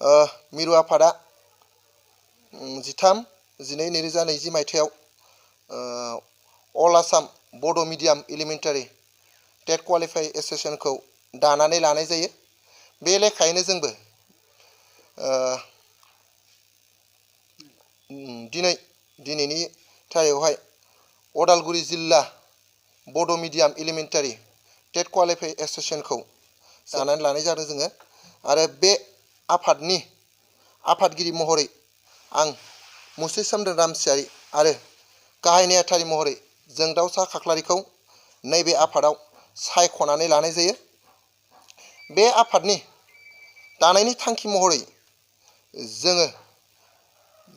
मिरु आफादा 13/12/2020 मायथाइयाव अल आसाम बड' मिडियाम एलिमेन्टारि टेट क्वालिफाइ एसोसिएशनखौ दानानै लानाय जायो। बे लेखायैनो जोंबो दिनैनि थारिखआवहाय उदालगुरि जिल्ला बड' मिडियाम एलिमेन्टारि टेट क्वालिफाइ एसोसिएशनखौ दानानै लानाय जादों जोङो। आरो बे आफादनि आफादगिरि महरै आं मुस्रि सोमदोन रामसियारि आरो गाहाय नेहाथारि महरै जोंदावसा खाख्लारिखौ नैबे आफादाव सायख'नानै लानाय जायो। बे आफादनि दानायनि थांखि महरै जोङो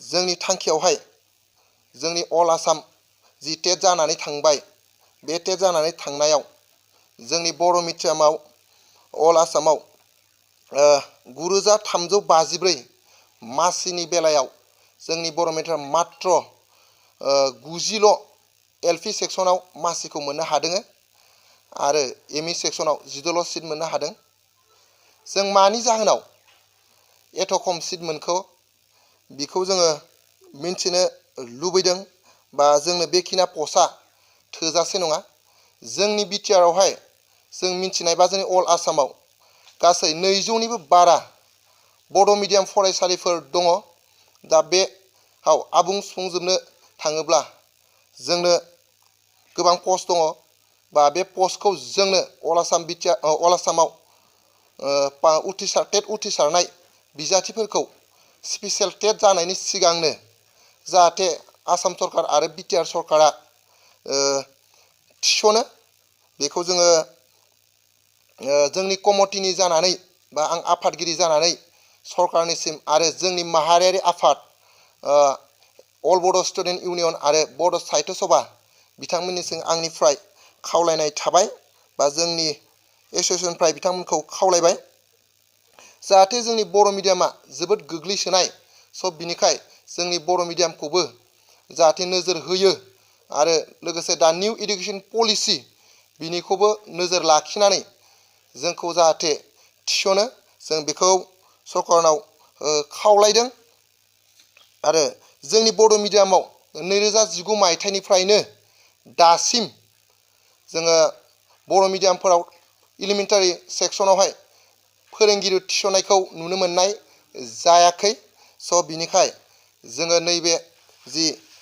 जोंनि थांखियावहाय जोंनि अल आसाम जि टेट जानानै थांबाय, बे टेट जानानै थांनायाव जोंनि बर' मिडियामाव अल आसामाव 9353 मासिनि बेलायाव जोंनि बर' मिडियाम मात्र 90ल' एलपि सेक्सनाव मासिखौ मोननो हादों आरो एमइ सेक्सनाव 16ल' सिट मोननो हादों। जों मानि जाहोनाव एथ' खम सिट मोनखो बिखौ जोङो मिन्थिनो लुबैदों बा जोंनो बेखिना पस्टआ थोजासे नङा। जोंनि बिटिआरआवहाय जों मिन्थिनाय बा जोंनि अल आसामाव गासै 200निबो बारा बड' मिडियाम फरायसालिफोर दङ। दा बेयाव आबुं सुफुंजोबनो थाङोब्ला जोंनो गोबां पस्ट दङ बा बे पस्टखौ जोंनो अल आसामाव टेट उथ्रिसारनाय बिजाथिफोरखौ स्पेसियेल टेट जानायनि सिगांनो जाहाथे आसाम सरकार आरो बिटिआर सरकारा थिसनो, बेखौ जोङो जोंनि कमिटिनि जानानै बा आं आफादगिरि जानानै सरकारनिसिम आरो जोंनि माहारियारि आफाद अल बड' स्टुडेन्ट इउनियन आरो बड' साहित्य सभा बिथांमोननिसिम आंनिफ्राय खावलायनाय थाबाय बा जोंनि एसोसिएशननिफ्राय बिथांमोनखौ खावलायबाय जाहाथे जोंनि बर' मिडियामा जोबोद गोग्लैसोनाय। बिनिखाय जोंनि बर' मिडियामखौबो जाहाथे नोजोर होयो आरो लोगोसे दा निउ इडुकेसन पलिसि बिनिखौबो नोजोर लाखिनानै जोंखौ जाहाथे थिसनो, जों बेखौ सरकारनाव खावलायदों। आरो जोंनि बड' मिडियामाव 2019 मायथाइनिफ्रायनो दासिम जोङो बर' मिडियामफोराव एलिमेन्टारि सेक्सनावहाय फोरोंगिरि थिसननायखौ नुनो मोननाय जायाखै। बिनिखाय जोङो नैबे जि